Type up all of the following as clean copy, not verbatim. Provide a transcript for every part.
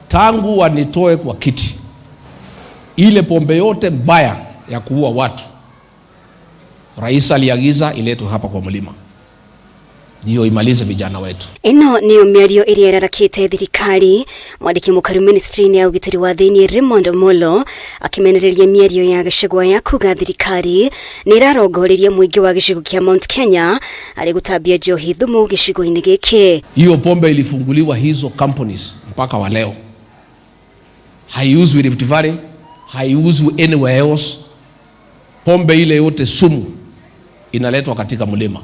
Tangu wanitoe kwa kiti, ile pombe yote mbaya ya kuua watu, rais aliagiza iletwe hapa kwa mlima ndio imalize vijana wetu. Ĩno nĩyo mĩario ĩrĩa ĩrarakĩte thirikari. Mwandĩki mũkaru ministry-inĩ ya ũgitĩri wa thĩinĩ Raymond Omollo akĩmenereria mĩario ya Gachagua ya kuga thirikari nĩ ĩrarongoreria mũingĩ wa gĩcigo kĩa Mount Kenya harĩ gũtambia njohi thumu gĩcigo-inĩ gĩkĩ. Hiyo pombe ilifunguliwa hizo companies mpaka wa leo haiuzwi Rift Valley, haiuzwi anywhere else. Pombe ile yote sumu inaletwa katika mlima.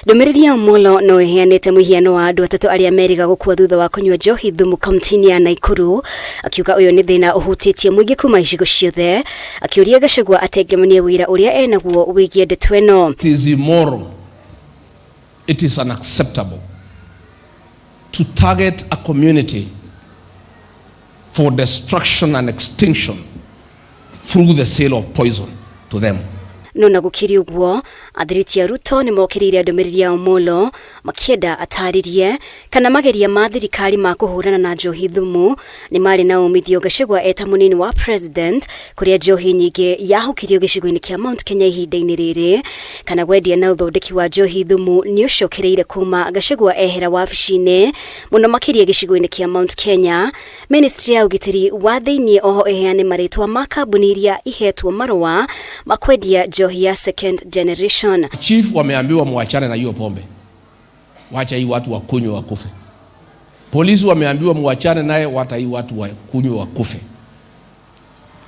Ndũmĩrĩri ya Omollo no ĩheanĩte mũhiano wa andũ atatũ arĩa merĩga gũkua thutha wa kũnyua njohi thumu kaunti-inĩ ya Nakuru, akiuga ũyũ nĩ thĩna ũhutĩtie mũingĩ kuma icigo ciothe, akĩũria Gachagua atengemanie wĩra ũrĩa enaguo wĩgiĩ ndeto ĩno. It is immoral. It is unacceptable to target a community for destruction and extinction through the sale of poison to them. No na gũkĩrĩ ũguo, athiriti a Ruto nĩ mokĩrĩire ndũmĩrĩri ya Omollo makĩenda atarĩrie kana mageria ma thirikari ma kũhũrana na njohi thumu nĩ marĩ na umithio Gachagua eta mũnini wa president, kũrĩa njohi nyingĩ yahũkirio gĩcigo-inĩ kĩa Mount Kenya ihinda-inĩ rĩrĩ, kana wendia na ũthondeki wa njohi thumu nĩ ũcokereire kuma Gachagua ehera wabici-inĩ, mũno makĩria gĩcigo-inĩ kĩa Mount Kenya. Ministry ya ũgitĩri wa thĩinĩ oho ĩheane marĩtwa ma kambuni iria ihetwo marũa ma kwendia njohi ya second generation. Chief wameambiwa muachane na hiyo pombe, wacha hii watu wakunywe wakufe. Polisi wameambiwa muachane naye, wacha hii watu wakunywe wakufe,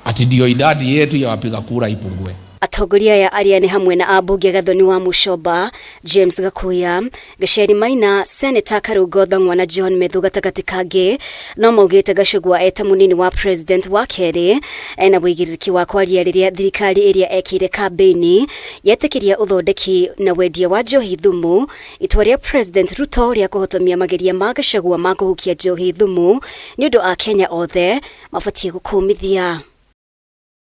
ati ndio idadi yetu ya wapiga kura ipungue. Atongoria aya arĩa nĩ hamwe na ambunge Gathoni wa Muchomba, James Gakuya, Gacheri Maina, Senator Karungo Thang'wa na John Methu gatagatĩ kangĩ, no maugĩte Gachagua eta mũnini wa president wa kerĩ ena wĩigĩrĩrĩki wa kwaria rĩrĩa thirikari ĩrĩa ekĩire kambĩini yetĩkĩria ũthondeki na wendia wa njohi thumu. Itua rĩa President Ruto rĩa kũhotomia mageria ma Gachagua ma kũhukia njohi thumu nĩ ũndũ a Kenya othe mabatiĩ gũkũmithia.